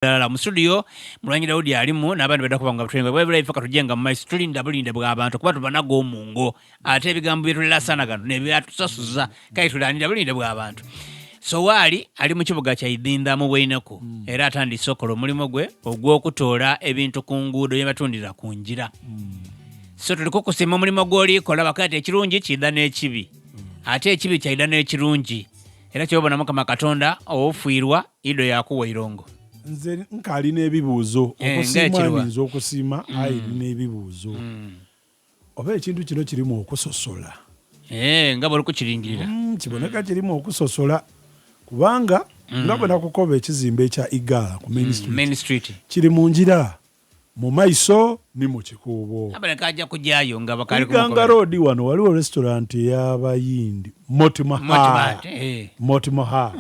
Ddala mu studio Mulwanyi Daudi alimu n'abandi badda kuba nga batulenga bwe live katujje nga mu maiso tulinda bulinda bwa bantu kuba tubanaga omungo ate ebigambo bye tulilasana gano ne byatusasuza kale tulandira bulinda bwa bantu. Sowaali ali mu kibuga kya Idinda mu Bweinaku era atandise okola omulimu gwe ogw'okutoola ebintu ku nguudo bye batundira ku njira. So tuli kukusiima omulimu gw'olikola bakati ekirungi kiidha n'ekibi ate ekibi kyaidha n'ekirungi era kyobona Mukama Katonda owofiirwa Ido yakuwa eirongo. Nze nkaali n'ebibuuzo. Eh, Okusiima ng'ekiriwa. nyinza okusiima aye nina ebibuuzo. Oba ekintu kino kirimu okusosola? Eh, nga bw'oli kukiringirira. Kiboneka kirimu okusosola kubanga nga bwe nakukoba ekizimbe ekya Igala ku Main Street Main Street. kiri mu ngira mu maiso ni mu kikuubo. Aboneka ajja kujayo nga bakaali Ku Iganga kumukobera. Road wano waliwo restaurant ey'Abayindi Mortimer Mortimer, Hall. eh. Mortimer Hall.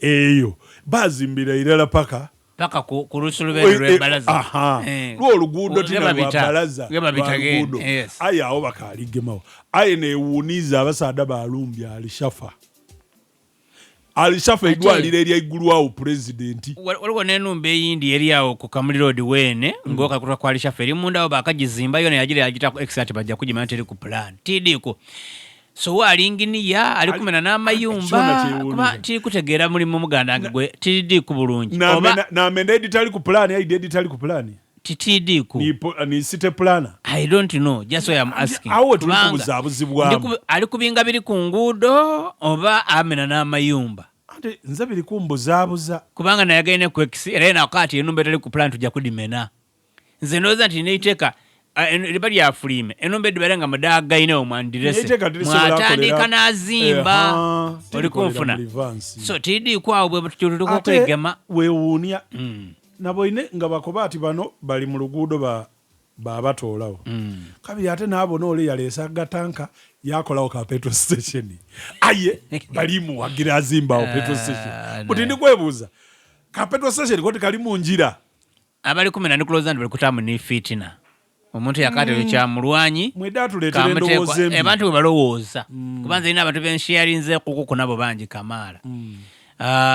Eyo bazimbira irala paka Paka ku lusulubende lw'embalaza. Aha. Eh. Lwo oluguudo tina lwa Gebabita. balaza, Gebabita lwa genda. luguudo. Yes. Aye awo bakaaligemawo. Aye neewuuniiza abasaadha balumbye Alishafa. Alishafa Ate- eidwaliro eryaigulwawo pulezidenti. Waliwo n'enhumba eyindi eri awo ku Kamuli Road weene ng'okakuta kwa Alishafa eri munda awo baakagizimba yona yagira yagitaku X ati bajja kugimanya teri ku plan. Tiidiiku. So ali nginiya ali kumena n'amayumba Kyona kyewuunyisa. kuba tiri kutegeera mulimu muganda wange gwe tiidiiku bulungi oba Namena editali ku pulaani aidha editali ku pulaani titiidiiku. Ni city planner. I don't know, just why I'm asking. Awo tuli Kubanga kubuzaabuzibwamu. Ali kubinga biri ku nguudo oba amena n'amayumba. Ate nze biri kumbuzaabuza. Kubanga nayagaine ku X era yena akaati enumba etali ku plan tujja kudimena. Nze ndowooza nti neiteeka liba lyafuliime enumba edibere nga mudagaine omwandirese Neiteeka tirisobola mwatandika n'azimba Eha, oli tirikolera kunfuna. mu reverse. So tidiiku awo bwe tuli Ate kukwegema. weewuunia naboine nga bakoba ati bano bali mu luguudo babatoolawo. Kabiri ate naabona ole yaleese agatanka yakolawo ka petrol station. Aye balimuwagira azimbawo petrol station. Buti ndi kwebuuza ka petrol station ko tikali mu njira. Abali kumena ndi kulowooza nti bali kutaamu ni fitina. Omuntu yakati oyo kyamulwanyi Mwidha atuleetera kamuteekwa endowooza embi. Abantu bwe balowooza. Kuba nze nina abantu be nsharinzeekuku ku nabo bangi kamaala.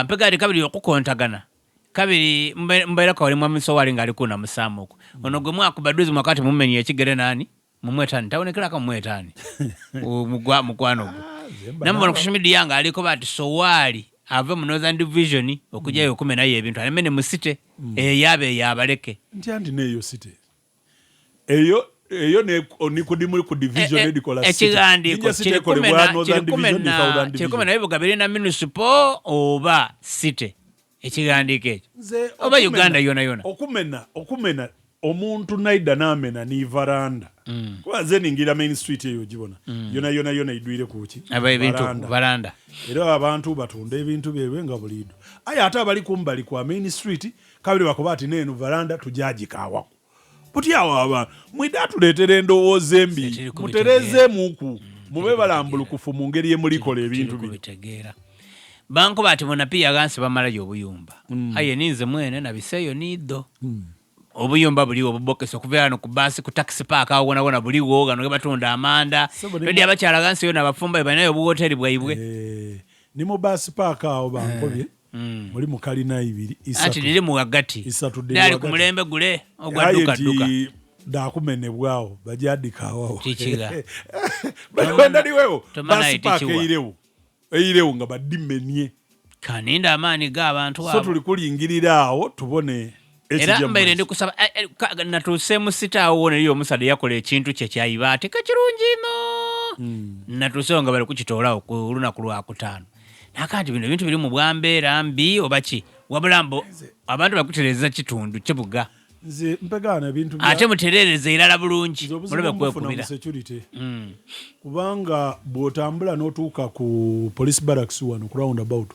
Mpega kabiri okukontagana. Kabiri mbeera wali mwami Sowali ng'ali kuna musaamuku. Ono gwe mwakuba duzi mwakati mumenye ekigere nani? Mumwetaani tabonekerako mumwetaani. Mukwano gwe. Namubona ku social media nga aliko bati Sowali ave mu Northern Division okujjayo okumenayo ebintu alemene mu city eyo yaaba eyo abaleke. Ntya nti neeyo city. Eyo eyo ne ni ku division edikola city. Ekigandiiko Jinja city ekolebwa Northern Division ni Southern kiri kumena Division. ebibuga birina municipal oba city. Ekigandiiko ekyo. Nze Oba Uganda yona yona. Okumena omuntu naida n'amena ni varanda. Kuba nze ningira main street eyo ogibona. Yona yona yona idwire ku ki? Aba ebintu Varanda. varanda. Era abantu batunda ebintu byebwe nga buliido. Aye ate abali kumbali kwa main street kabiri bakoba ati neeno varanda tujagikaawako. Buti awo abantu mwidha atuleetera endowooza embi. Tiri kubitegeera. Mutereezeemuku mube balambulukufu mu ngeri emulikola ebintu bino. Kubitegeera. Bankuba ati bona pia ghansi bamalayo obuyumba. Aye ninze mwene nabiseeyo niidho. Obuyumba buliwo obubokesi okuva ghano ku baasi ku taxi park awo wonawona buliwo ghano ghebatunda amanda. Sebo, ni Lodi abakyala ghansi yona abafumba balinayo obuwoteri bwaibwe. Ni mu bus park awo bankobye muli mu kalina ibiri Anti isatu. liri mu ghagati. Isatu dhiri Dali ku ghagati. mulembe gule ogwa Aye duka duka. nti dhakumenebwawo bajadikaawawo. Tikiga. Balikwenda liwewo Tomana bus park itikiwa. eirewo nga badimenie. Kaninda amaani g'abantu So abo. tuli kulingirira awo tubone Era ekijja mu mbaire maiso. ndi kusaba natuuse mu sita awo wona eriyo omusaadha yakola ekintu kye kyayiba ate kakirungi inho. Natuusewo nga bali kukitoolawo ku lunaku lwa kutaano. Naka nti bino ebintu biri mu bwambeera mbi oba ki wabula mbu abantu bakutereeza kitundu kibuga. Nze mpegaana ebintu bya Ate mutereereze irala bulungi Nze obuzibu mulobe mbufuna mu kwekubira. security. Kubanga bw'otambula n'otuuka ku police barracks wano ku roundabout.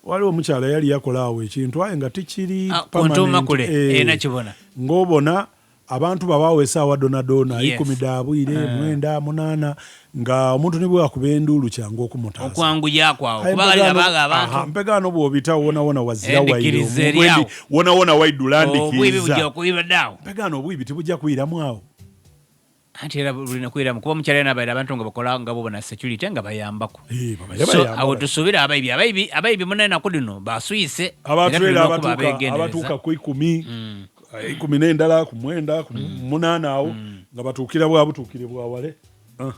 Waliwo omukyala yali yakola awo ekintu aye nga tikiri Ku ntuuma permanent. kule, nakibona. Ng'obona abantu babaawo esaawa dhoonadhoona 10 dha bwire, 9, 8 nga omuntu ni bwewakuba enduulu kyangu okumutaasa. Okwanguyaku awo Aye kuba ghali ghabagho abantu. Mpegaano bw'obita wonawona wazira waire Endhikiriza omuntu eri awo. wonawona waidhula Obwibi ndikiriza. bujja okuiba dhaawo. Mpegaano obwibi tibujja kwiramu awo. Anti era bulina kwiramu kuba omukyala yena abaire abantu nga bakola nga bo na security nga bayambaku. Eh, babaye So bayamba awo bati. tusuubira abaibi abaibi abaibi munene dino baswise era Abatwera tulina okuba abatuuka abegendereza. Abatuuka ku 10, 10 n'endala, ku 9, ku 8 awo nga batuukira bwa butuukire bwawale. Ah.